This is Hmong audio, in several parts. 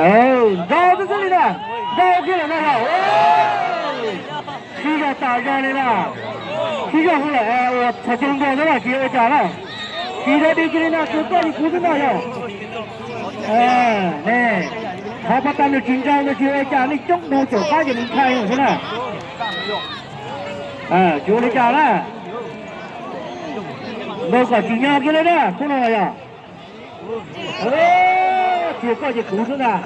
Nrau xwb xwb li na, nrau kiag lawm na yog. Sib zog tas zog li na, sib zog hu lawm ua txhos caug nkaus xwb na tsis ua cas na. Tsis dog dig kiag li na, tsuas koj li kuv xwb na yog. Ne, qhov pas tas nws tsis nrau no tsis ua cas, nej coob dhau caum qab ces nws ntshai xwb na. Tsis ua li cas na. Nkaus kom tsim nyog kiag li na khub no los yog. Tsuas koj ces kuv xwb ntag.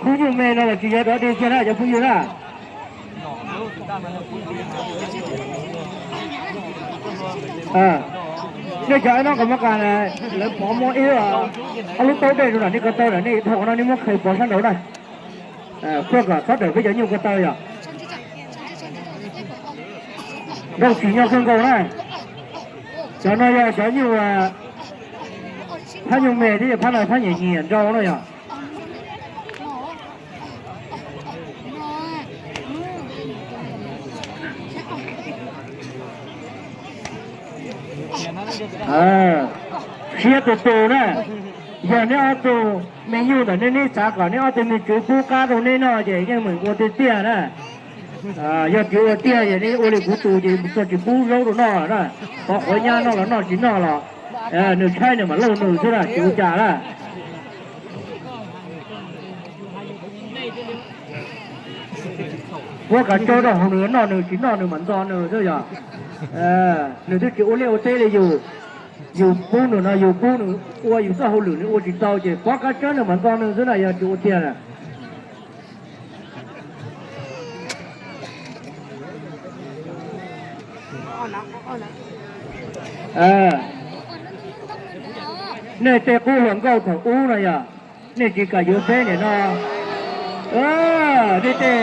Khub nyuj me no los tsis yog dog dig kiag na cov phooj ywg na. Nej cov ab no qhov mab kas na, lawv pov muaj ib ob lub taub dej rau nram nej ko taw na, nej dhau qhov no nej muab qhwv pov sab nraud na. Khuaj kom txhob dawm peb cov nyuj ko taw yom. Nrau tsim nyog kawg nkaus na. Cov no yog cov nyuj, phab nyuj me thiab yog phab no phab nyiam nyiam nrau no yog. Siab tus tus na, yog neb ob tug me nyuj ntawm nej, neb xav kom neb ob tug me tsuv pub qab rau neb noj ces yeej meem ua tiag tiag na. Yog tsis ua tiag es neb ua li kuv tus ces txog tsis pub zaub rau noj na. Qhov qhuav nyab noj los noj tsis noj los nws tshaib nws mam lauj nws xwb na, tsis ua cas na. Puab kav tsawb rau hauv nws, noj nws tsis noj nws mam ntxo nws xwb yog. Nws twb tsis ua liaj ua teb li yus, yus pub nws no yus pub nws ua yus txoj hauj lwm nws ua tsis tau ces puab kav tsawb nws mam ntxo nws xwb na, yog tsis ua tiag na. Nej tej qub hluas nkauj thaum ub no yog nej tsis kam yuav peb nim no. Nej tej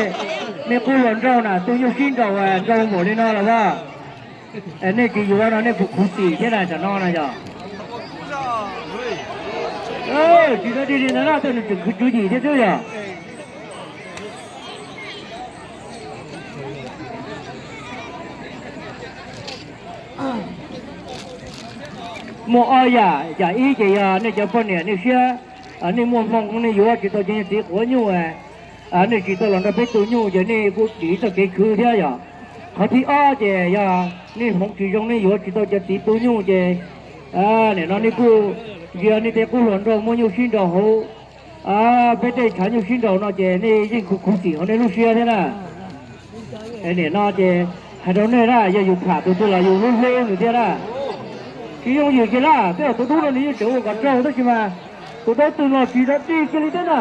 me qub hluas nraug na tu nyuj sib nraus nraus npaum li no los as, nej tsis yuav no nej puas khuv xim thiab na, tam no na yog. Tsis tau dig li ntawd na, tej nws tseem khwv tswv yim thiab xwb yog. Muaj ob yam, yam ib ces yog nej cov poj niam nej siab, nej muaj hmoo nej yuav tsis tau cov niag txiv quav nyuj, nej tsis tau los nrog peb tu nyuj ces nej kuj dim txoj kev khwv thiab yog. Qhov thib ob ces yog nej hmoov tsis zoo nej yuav tsis tau cov txiv tu nyuj ces nim no nej kuj, yog nej tej qub hluas nraug muaj nyuj sib nraus hauv peb tej tshav nyuj sib nraus no ces nej yeej khuv khuv xim hauv nej lub siab thiab na. Nim no ces hais rau nej na, yog yus tham tus twg los yus hlub hlub nws thiab na. Tsis yooj yim kiag na, tej zaum tus dub no nws yeej tseem ua kom raug tab sis mas tus dawb twg no tsis dog dig kiag li thiab na.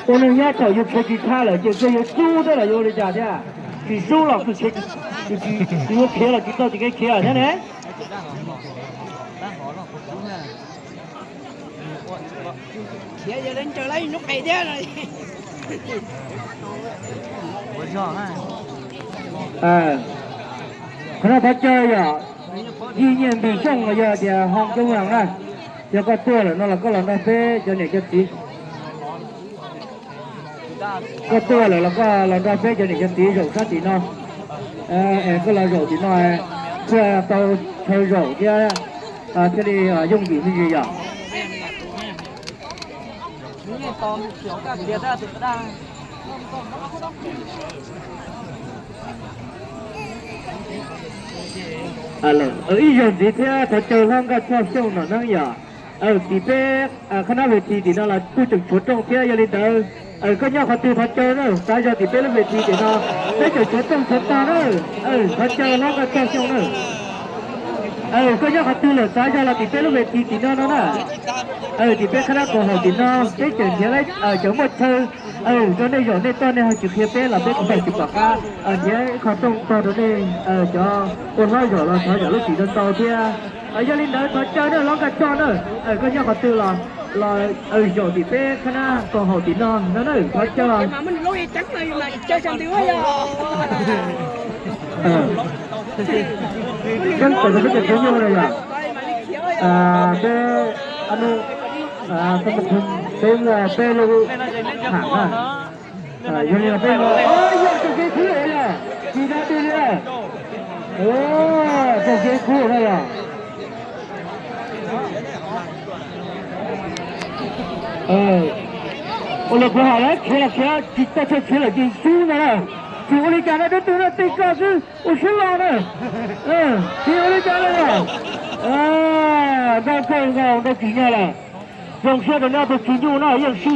Ua neeg nyob thaum yus khiav tsis tshaj lawm ces kawg yuav cub thiab los yuav ua li cas thiab. Tsis sub los kawg, yus yuav khiav los tsis tau txoj kev khiav thiab ne. Qhov no thov caw yom, Yij Nyiaj Npis Xyooj los yog tias Hoo Coob Lees na, yog koj tuaj lawm no los koj los nrog peb cov niam cov txiv. Koj tuaj lawm los koj los nrog peb cov niam cov txiv zaum sab tim no, es koj los zaum tim no thiaj tau chaw zaum thiab, thiaj li yooj yim me ntsis yom. Ib zaug ntxiv thiab thov caw hlob Nkaj Txoj Xyooj Nom Neeb yom. Tim peb qhab nab ves thi tim no los kuj tseem tshuav rooj thiab, yog li ntawd koj nyob qhov twg thov caw na, xav zog tim peb lub ves thi tim no, peb tseem tshuav rooj tshuav tog na. Thov caw hlob Nkaj Txoj Xyooj na. Koj nyob qhov twg lawm xav zog los tim peb lub ves thi tim no no na. Tim peb qhab nab kaus haum tim no peb tseem nrhiav cov muaj chaw rau nej zaum, nej tuaj nej ho tsis qhia peb los peb kuj tsis pom qab nrhiav ib qho rooj tog rau nej cov ua hlob zaum los thov zaum lub tsim no tau thiab. Yog li ntawd thov caw na hlob Nkaj Txoj na, koj nyob qhov twg los los zaum tim peb qhab nab kaus haum tim no no na, thov caw. Peb tawm rau peb cov tub nyuj no yom, peb, peb muaj peb lub tham na. Yog li peb muaj, yog tsis kev khwv li, tsis dog dig li. Kub na yog. Ua li kuv hais na, khiav los khiav, tsis tau chaw khiav lawm ces xub no na. Tsis ua li cas no, dab tug no tej koj xwb ua siab loj na. Tsis ua li cas no. Nrau kawg nkaus, nrau tsis nyog lawm. Zoo siab rau neb ob tug tsis nyuj no yeej sib